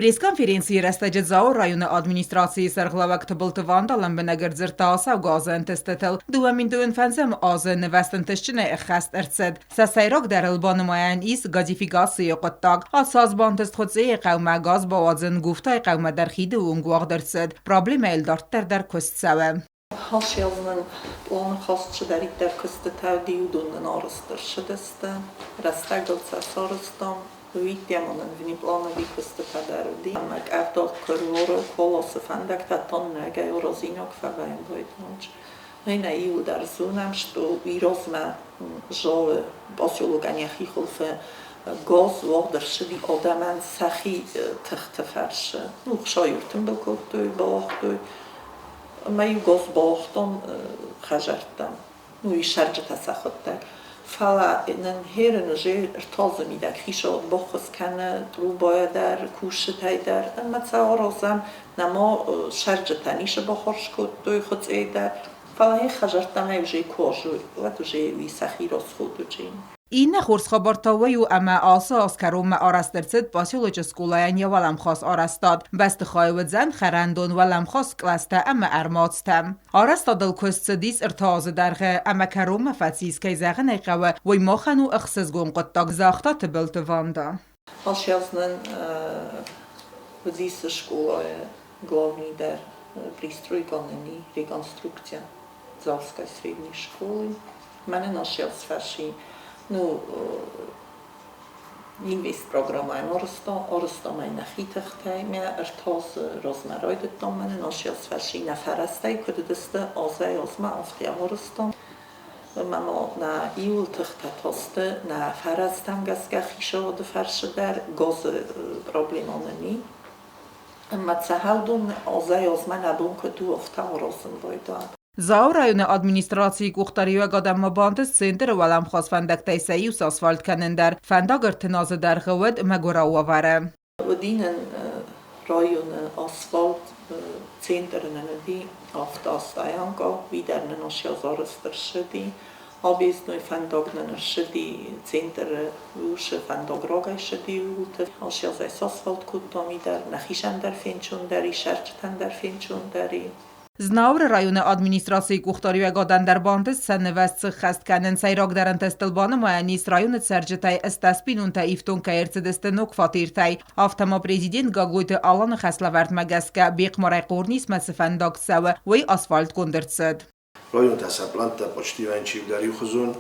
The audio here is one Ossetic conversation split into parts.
Пресс-конференцийы рӕстӕджы Дзауы районы администрацийы сӕргълӕууӕг Тыбылты Ванда лӕмбынӕг ӕрдзырдта ацӕугӕ азы ӕнтыстытыл. 2025 азы нывӕзт ӕнтыстджынӕй ӕххӕст ӕрцыд. Сӕ сӕйрагдӕрыл банымайӕн ис газификацийы хъуыддаг. Ацы аз бантыст Хуыцъейы хъӕумӕ газ бауадзын, Гуфтайы хъӕумӕ дӕр хиды онг уагъд ӕрцыд. Проблемӕйыл дарддӕр дӕр куыст цӕуы. Хасӕлнын пъланы хаст цыдӕриддӕр куыстытӕ уыди, уыдон нын арӕзт ӕрцыдысты. Рӕстӕгыл сӕ сарӕзтам. Уыййеддӕмӕ нын внеплановый куыстытӕ дӕр уыди. Ӕмӕ къӕвда куы ӕруары, колосы фӕндӕгтӕ тоннӕгай аразинаг фӕвӕййынц байдонч. Нӕ иуылдӕр зонӕм, что уый размӕ залы поселокӕн йӕхи хуылфы газ уагъд ӕрцыди адӕмӕн сӕхи тыхты фӕрцы. Ну, хсайы ӕртымбыл кодтой, бауагътой. Ӕмӕ-иу газ бауагътон хӕдзӕрттӕм. Ну, сӕрджытӕ сӕхуыдтӕг. Фӕлӕ нын херын уже ӕрталдзы мидӕг хицауад баххуыс кӕны трубайӕ дӕр, кусджытӕй дӕр. Ӕмӕ сӕ аразӕм, нӕма сӕрджытӕ ницы баххуыс кодтой Хуыцъейы дӕр. Фӕлӕ йӕ хӕдзӕрттӕмӕ уже куы азой, уӕд уже уый сӕхи расход уыдзӕн. Иннӕ хорз хабар та уый у, ӕмӕ ацы аз кӕронмӕ арӕзт ӕрцыд поселочы скъолайӕн йӕ уӕлӕмхас арӕзтад. Бӕстыхайы уыдзӕн хӕрӕндон, уӕлӕмхас кълӕстӕ ӕмӕ ӕрмадзтӕ. Арӕзтадыл куыст цыдис ӕртӕ азы дӕргъы ӕмӕ кӕронмӕ фӕцис, кӕй зӕгъын ӕй хъӕуы, уый махӕн у ӕхсызгон хъуыддаг, загъта Тыбылты Ванда. Алчиазнӕн уыдис скъолайы главныйдӕр пристройкӕныни реконструкцийӕ Дзавской средней школы. Мӕнӕн алчиаз ну, инвестпрограммӕйӕн арӕзтам ӕй нӕхи тыхтӕй, мӕ ӕртӕ размӕ райдыдтам мӕнӕн алчиаз фӕрсы нӕ фӕрӕзтӕй куыд уыдысты азӕй-азмӕ, афтӕ арӕзтам. Ӕмӕ ма нӕ иуыл тыхтӕ та сты нӕ фӕрӕзтӕм гӕсгӕ хицауады фӕрцы дӕр газы проблемӕ нын и. Ӕмӕ цӕхӕлдон азӕй-азмӕ нӕ бон куыд у, афтӕ аразын байдайӕм. Дзауы районы администрацийы къухдариуӕгад ӕмӕ бантыст центры уӕлӕмхас фӕндӕгтӕй сӕ иу сасфальт кӕнын дӕр. Фӕндаг 30 азы дӕргъы уыд мӕгуырау уавӕры. Уыди нын районы асфальт, центры нын уыди автостоянка, уый дӕр нын ссӕдз ӕрцыди. Объездной фӕндаг нын ссыди центры усы фӕндаг рагӕй ссыди ууылты. Ссӕдзӕй сасфальт кодтам уый дӕр, нӕхицӕн дӕр фенцондӕр и, сӕрджытӕн дӕр фенцондӕр и. Знауыры районы администрацийы къухдариуӕгадӕн дӕр бантыст сӕ нывӕзт сыххӕст кӕнын. Сӕйрагдӕр ӕнтыстыл банымайӕн ис районы цӕрджытӕй 80 бинонтӕ ифтонг кӕй ӕрцыдысты ног фатертӕй. Афтӕ ма президент Гаглойты Аланы хӕслӕвӕрдмӕ гӕсгӕ Бехъмарӕй Хъорнисмӕ цы фӕндаг цӕуы, уый асфальтгонд ӕрцыд. Районтӕ сӕ пълӕнттӕ почти дӕр иухуызон.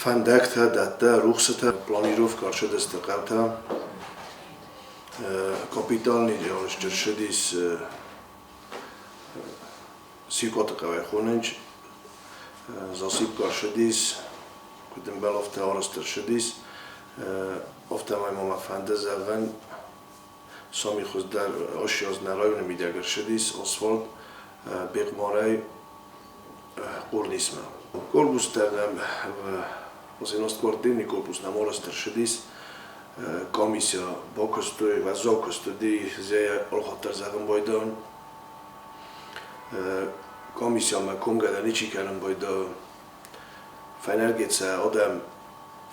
Фӕндӕгтӕ, дӕттӕ, рухсытӕ, планировка ӕрцыдысты хъӕутӕ. Капитальный ӕрцыдис Сикъоты хъӕуӕй хонынч, засыпка ӕрцыдис, куыд ӕмбӕлы, афтӕ арӕзт ӕрцыдис. Афтӕмӕй ма мӕ фӕнды зӕгъын, сомихуыз дӕр ӕссӕдз нӕ районы мидӕг ӕрцыдис асфальт Бехъмарӕй Хъорнисмӕ. Корпустӕ нӕм 11 квартирный корпус нӕм арӕзт ӕрцыдис. Комиссия бакуыстой, уӕззау куыст уыди, зӕйӕ алхатт зӕгъын байдайон. Комиссиямӕ комгӕ дӕр ничи кӕнын байдайы. Фӕнӕргецӕ адӕм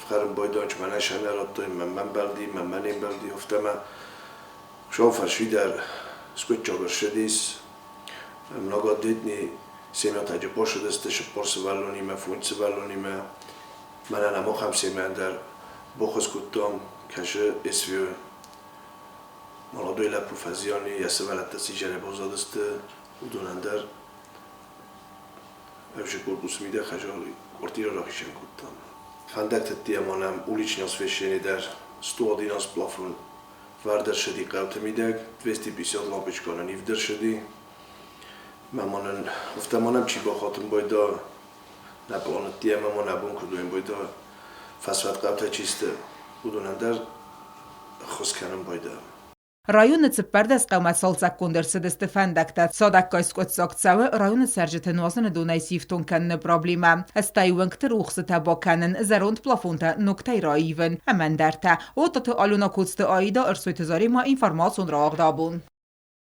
фхӕрын байдайынц, мӕнӕ сӕ нӕ радтой, мӕнмӕ ӕмбӕлди, мӕнмӕ не мбӕлди, афтӕмӕ Шофер скъуыдчаг ӕрцыдис. Многодетный семьятӕ бацыдысты цыппор сывӕллонимӕ, фондз сывӕллонимӕ. Мӕнӕн ӕм ахӕм семьяйӕн дӕр баххуыс кодтам, кӕсы СВО. Молодой лӕппу фӕзиан и, йӕ сывӕллӕттӕ сидзӕрӕй баззадысты, уыдонӕн дӕр ӕвзаг корпусы мидӕг хӕдзары квартирӕ рахицӕн кодтам. Фӕндӕгты ӕдде ма нӕм уличный освещение дӕр 111 плафон вӕрд ӕрцыди хъӕуты мидӕг, 250 лампочкӕ нын ивд ӕрцыди. Мӕ ма нын, афтӕ ма нӕм чи бахатын байда, нӕ пъланӕтти ӕмӕ ма нӕ бон куыд уӕм байда, фӕсвӕд хъӕутӕ чи сты, уыдонӕн дӕр ӕххуыс кӕнын байда. Районы 14 хъӕумӕ цалцӕггонд ӕрцыдысты фӕндӕгтӕ. Цадӕггай скъуыддзаг цӕуы районы цӕрджыты нуазыны донӕй сифтонг кӕныны проблемӕ, стӕй уынгты рухсытӕ бакӕнын, зӕронд плафонтӕ ногтӕй раивын ӕмӕ ӕндӕртӕ. Ототы Алена Коцты Аида, Ӕрсойты Заремӕ, информацион рауагъд абон.